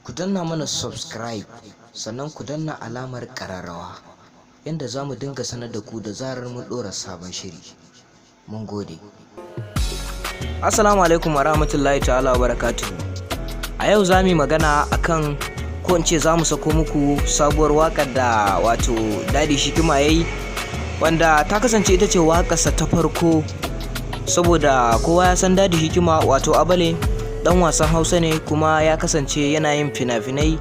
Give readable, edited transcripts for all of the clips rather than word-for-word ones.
Ku danna mana subscribe, sannan ku danna alamar ƙararrawa yadda za mu dinga sanar da ku da zarar mun ɗora sabon shiri. Mun gode. Assalamu alaikum wa rahmatullahi ta'ala wa barakatuhu. A yau za mu yi magana akan, ko in ce za mu sako muku sabuwar waƙar da wato Daddy Shikima ya yi, wanda ta kasance ita ce waƙarsa ta farko, saboda kowa ya san Daddy Hikima, wato Abale, dan wasan Hausa ne, kuma ya kasance yana yin fina-finai,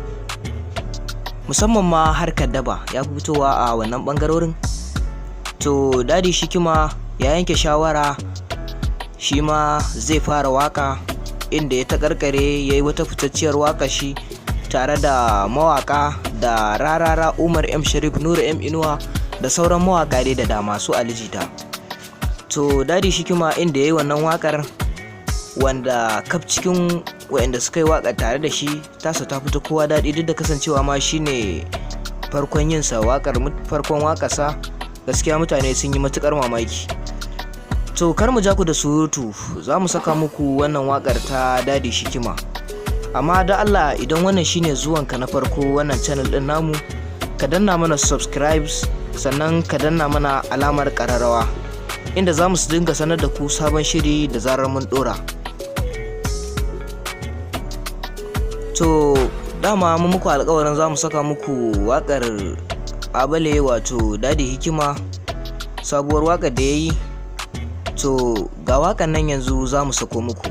musamman ma harkar daba, ya fi fitowa a wannan bangarorin. To, Daddy Shikima ya yanke shawara shi ma zai fara waka, inda ya taƙarƙare ya yi wata fitacciyar waka shi tare da mawaka da Rarara, Umar M Sharif, Nura M Inuwa da sauran mawaka dai da dama, su Ali Jita. To, Daddy Shikima inda ya yi wannan wakar, wanda kaf cikin waɗanda suka yi waka tare da shi, tasa ta fito kowa daɗi, duk da kasancewa ma shine farkon yin sa wakar, farkon waƙarsa, gaskiya mutane sun yi matukar mamaki. To, kar mu ja ku da surutu, za mu saka muku wannan wakar ta Daddy Shikima. Amma da Allah, idan wannan shine zuwanka na farko wannan channel din namu, ka danna mana subscribe, sannan ka danna mana alamar ƙararrawa, inda za mu dinga sanar da ku sabon shiri da zarar mun dora. To, dama mun muku alkawarin za mu saka muku wakar Abale, wato Daddy Hikima, sabuwar wakar da ya yi. To, ga wakar nan yanzu za mu sako muku.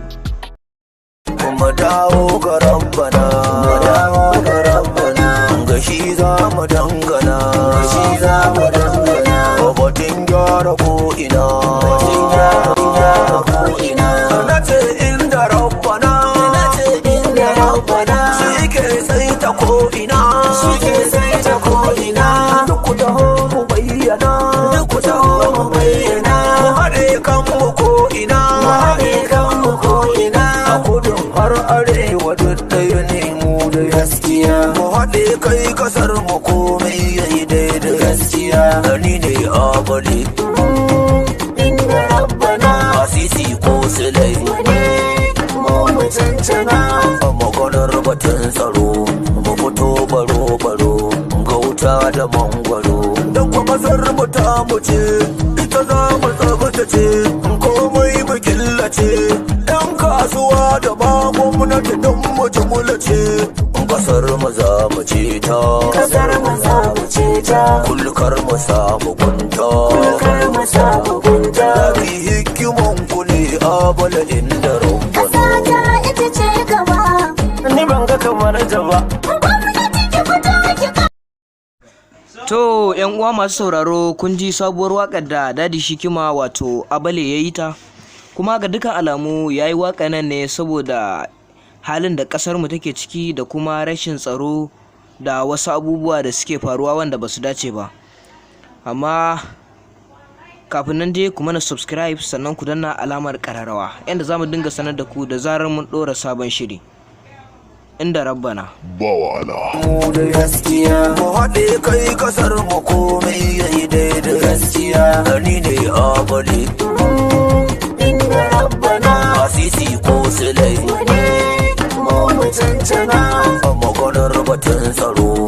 Mu dawo ga Rabbana, mu dawo ga Rabbana, ga shi za mu dangana, ga shi za mu dangana. Batun gyara ko ina, batun gyara ko ina. Na ce inda Rabbana, na ce inda Rabbana, shi ke saita ko ina, shi ke saita ko ina. Duk ku taho mu bayyana, duk ku taho mu bayyana. Mu haɗe kanmu ko ina, mu haɗe kanmu ko ina. A kudu har arewa duk ɗaya ne mu da gaskiya. Mu haɗe kai, kasar mu komai yayi daidai gaskiya. Ni ne Abale. Inda Rabbana. Asisi ko silai. Mu mu cancana. A maganar batun tsaro, mu fito baro baro, gauta da mangwaro. Don kwa kasar mu ta mu ce, ita za mu tsabtace, komai mu killace. Yan kasuwa da ba gwamnati don mu jumulace. Kasar mu za mu ce ta. Kasar mu za mu ce ta. Kulkar mu samu gunta. Kulkar mu samu gunta. Zabi hikiman ku ne, Abala, inda Rabbana. Ƙasa ta ita ce gaba. Ni ban ga kamar ta ba. Gwamnati, ki fito ki To, yan uwa masu sauraro, kun ji sabuwar wakar da Daddy Shikima, wato Abale, ya yi ta. Kuma ga dukkan alamu ya yi waƙa nan ne saboda halin da ƙasar mu take ciki da kuma rashin tsaro da wasu abubuwa da suke faruwa wanda ba su dace ba. Amma kafin nan dai, ku mana subscribe, sannan ku danna alamar ƙararrawa yadda za mu dinga sanar da ku da zarar mun ɗora sabon shiri. Inda Rabbana. Ba wahala. Mu da gaskiya, mu haɗe kai, kasar mu komai yayi daidai gaskiya. Ni ne Abale. Inda Rabbana. Asisi ko silai. Mu mu cancana. A maganar batun tsaro.